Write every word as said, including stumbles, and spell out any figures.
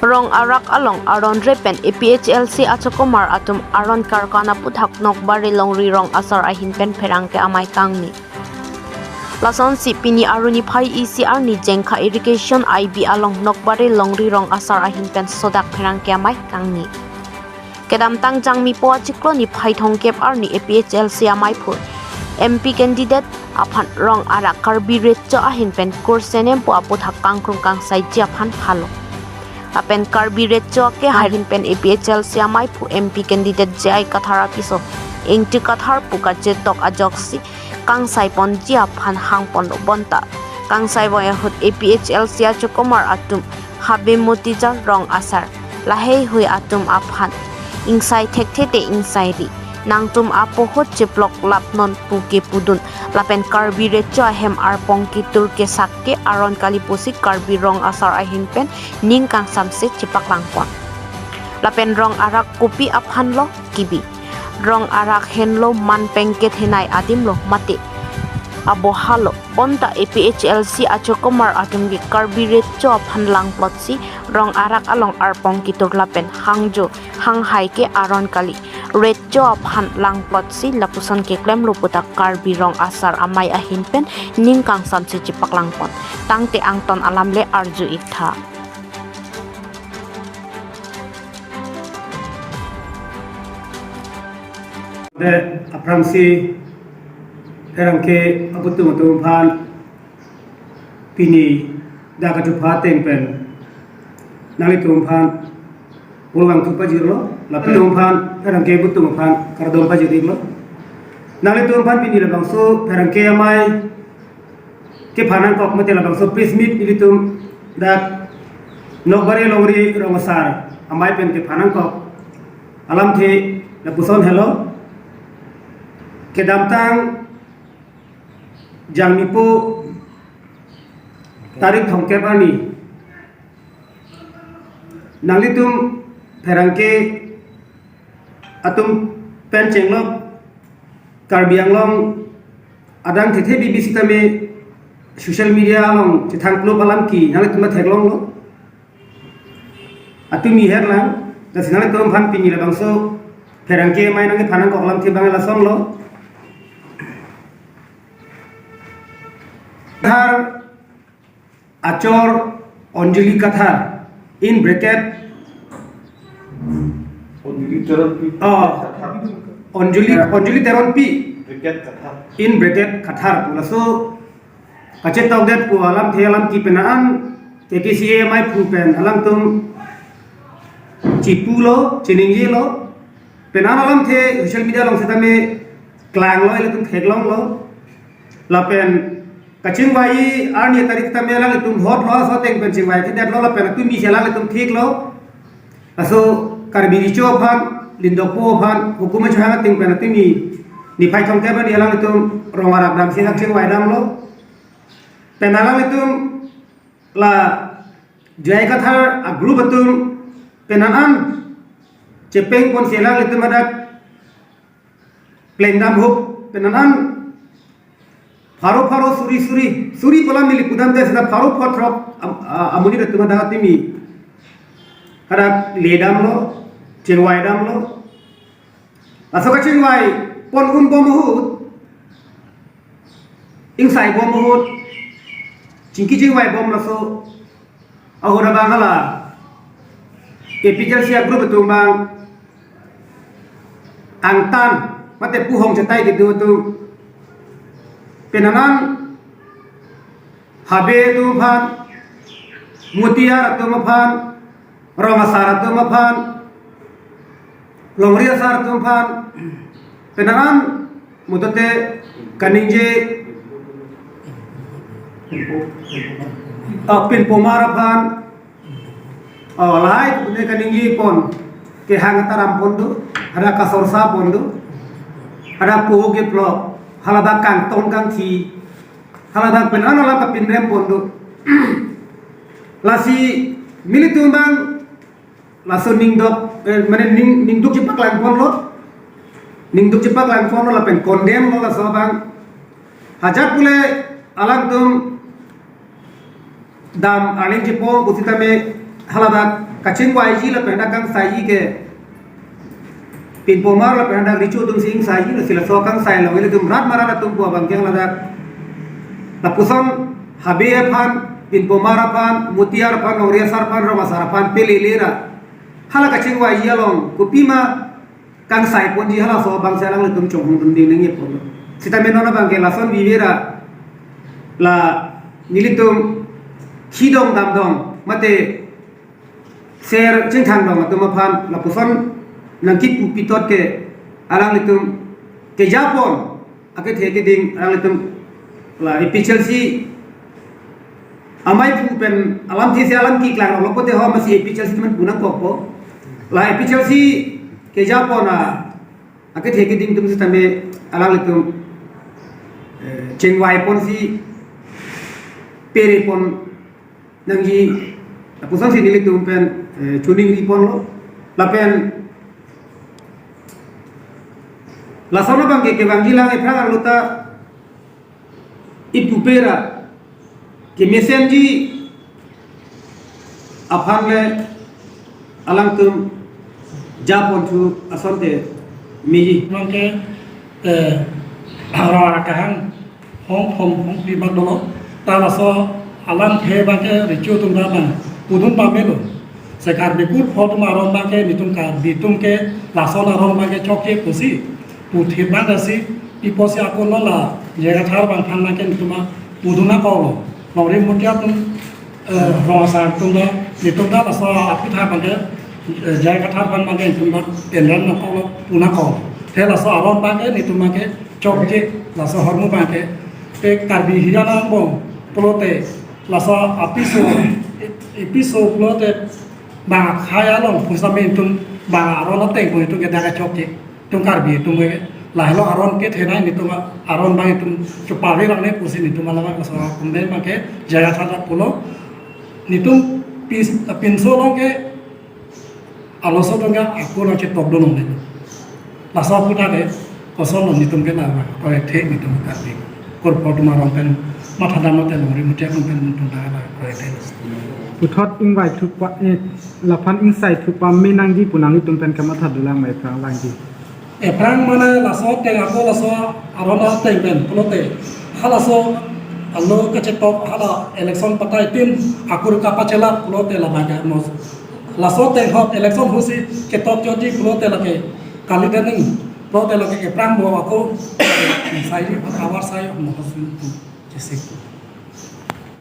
Rong arak along aron re pen A P H L C achokomar atum aron karkan aputhak Nokbare Longri Rong Asar ahin pen pherangke amei kangni. Lasonsi pini arni phai isi arni Jengkha Irrigation I B along Nokbare Longri Rong Asar ahin pen sodak pherangke amei kangni. Kedamtang Jangmipo achiklo niphai thomkep arni A P H L C ameiphu M P candidate aphan rong arak Karbi Recho ahin pen kursenem pu aputhak kangkrung kangsaiji aphan phalo. Lapen Karbi Recho ke ahin pen A P H L C ameiphu M P candidate J I Kathar apiso Ingti Kathar pu kachetok ajoksi kangsai ponji aphan hangponlo bonta kangsai voi ahut A P H L C achokomar atum Habe Motija Rong Asar laheihui atum aphan ingsai thekthe te ingsai ri, nangtum apo ahut cheplok lapnon pu kepudun lapen Karbi Recho ahem arpong ketur kesak ke aron kali pusi Karbi Rong Asar ahin pen ning kangsamse chepaklangpon. Lapen rong arak kopi aphanlo kibi, rong arak henlo man pengkethenei adimlo mate abohalo bonta A P H L C achokomar atum ke Karbi Recho aphan langplotsi rong arak along arpong ketur lapen hangjo hanghai ke aron kali Recho aphan langplotsi lapuson keklemlo puta Karbi Rong Asar amei ahin pen ning kangsamse chepaklangpon. Tangte angton alam le arju iktha. De aphrangsi pherangke abutung atum aphan pini dak kachupha ateng pen nanglitum aphan pulwang thu pajirlo, lapen atum aphan pherangke abutung aphan kardom pajirlo. Nanglitum aphan pini labangso pherangke amei kephan nangkok mate labangso press meet ilitum dak Nokbare Longri Rong Asar amei pen kephan nangkok alamthe lapuson helo. Kedamtang Jangmipo tarik thomkep arni nanglitum pherangke atum pen chenglok Karbi Anglong adang thethe B B C tame social media along chethang klop alam ke nanglitum theklonglo. Atumi herlang, lasi nanglitum aphan pini labangso pherangke amei nangkephan nangkok alamthe abang lasonlo. Kathar achor Anjali Kathar, in bracket, Anjali Teronpi. Oh, Kathar. Anjali, Anjali Teronpi. Bracket Kathar. In bracket Kathar. Laso kachetokdet pu alamthe alam ke pen an K K C A ameiphu pen alangtum chipulo, chiningjelo. Pen an alamthe social media along setame klanglo, ilitum theklonglo. Lapen kachingvai arni tarik tame alanglitum hotlo, laso ateng pen chingvai thedetlo, lapen atumi si alanglitum thiklo. Laso Karbi Recho aphan, Lindokpo aphan, hukum achohang ateng pen atumi niphai thomkep arni alanglitum rong arak damsi dak chingvai damlo. Pen alanglitum la J I Kathar a-group atum pen an chepeng ponsi alanglitum hadak plengdam hup pen an pharo pharo suri suri suri pu alam neli pudamde seta pharo pharo throk am-, a-, amonit atum hadak atumi hadak ledamlo, chingvaidamlo. Laso kachingvai pon un bom ahut, ingsai bom ahut, chingki chingvai bom laso ahut abang hala A P H L C a-group atum abang angtan mate puhong chetai kedo atum pen an Habe atum aphan, Motija atum aphan, Rong Asar atum aphan, Longri Asar atum aphan, pen an matote kaningje, ah, Pinpomar aphan, oh, lahai ne kaningje pon, kehang ataram pon do, hadak kasorsa pon do, hadak po keplok, haladak kangtong kangthi, haladak pen an alam kapinrem pon do. Lasi nelitum abang laso ningdok, eh, mane ning, ningduk chepaklang ponlo. Ningduk chepaklang ponlo lapen condemn lo laso abang. Ajat pule alangtum dam arleng chepong pusitame haladak kachingvaiji lapen dak kangsaiji ke pinpomar lapen dak recho atum si ingsaiji, lasi laso kangsai along ilitum rat marat atum pu abang ke ladak lapuson Habe aphan, pinpomar aphan, mutiar aphan, longri asar aphan, rong asar aphan pelele ra hala kachingvaiji along kopima kangsai ponji, halaso abang si alanglitum chonghong dunding nangji pon. Sitame non abang ke lason vive ra la nelitum khidong damdong mate ser chingthangdong atum aphan lapuson nangkipu pitot ke alanglitum kejapon akethe keding alanglitum la A P H L C amei pu pen alamthe si alam keklang lo pote ho masi A P H L C teman punang kokpo. La A P H L C kejapon a akethe keding atum sitame alanglitum eh, chingvai ponsi pere pon nangji lapuson si nelitum pen eh, choningri ponlo. Lapen lason abang ke kevangji lang ephrang arlo ta ipupe ra kemesenji aphan le alangtum japon thu asonte meji. Abang ke eh, aro akahang hong hong hong pi bak dolo. Ta laso alamthe abang ke recho atum ta abang pudun pamelo. Se Karbi kur pho atum aron abang ke nelitum Karbi atum ke lason aron abang ke chokche pusi puthit abang dasi pi pusi ako non la J I Kathar abang aphan abang ke nelitum pudun akoklo. Longri mutia atum eh, rong asar atum ta nelitum ta laso aphuthak abang ke eh, J I Kathar aphan abang ke nelitum ta tenran akoklo puna koklo. The laso aron abang ke nelitum abang ke chokche laso ahormu abang ke. Te Karbi hiran angbong pulote laso apiso, apiso pulote bang akhai along pusitame nelitum bang aron ateng pu nelitum ke dak chokche. Nelitum Karbi atum ke lahelo aron kethenei nelitum aron abang nelitum chupave rangne pusi nelitum alabang laso kumde abang ke J I Kathar ta pulo. Nelitum pis-, pinso along ke arloso atum ke ako nangchetokdun longle. Laso aphuthak ke kosonlo nelitum ke la akroi the nelitum Karbi kur pho atum aron pen mathadam lote longri mutia atum pen nelitum ta la akroi the. Puthot ingvai thupa, eh, laphan ingsai thupa me nangji pu nanglitum pen kamatha dolang ma ephrang vangji. Ephrang mane laso ateng ako laso aron ateng pen pulote halaso alo kachetok hala election patai tin akur kapachelap pulote labang ke mos. Laso ateng hot election husi chetok chotji pulote lake kali dening pulote lake ephrang mo ako saiji hot avar sai mo hosun tu chesik.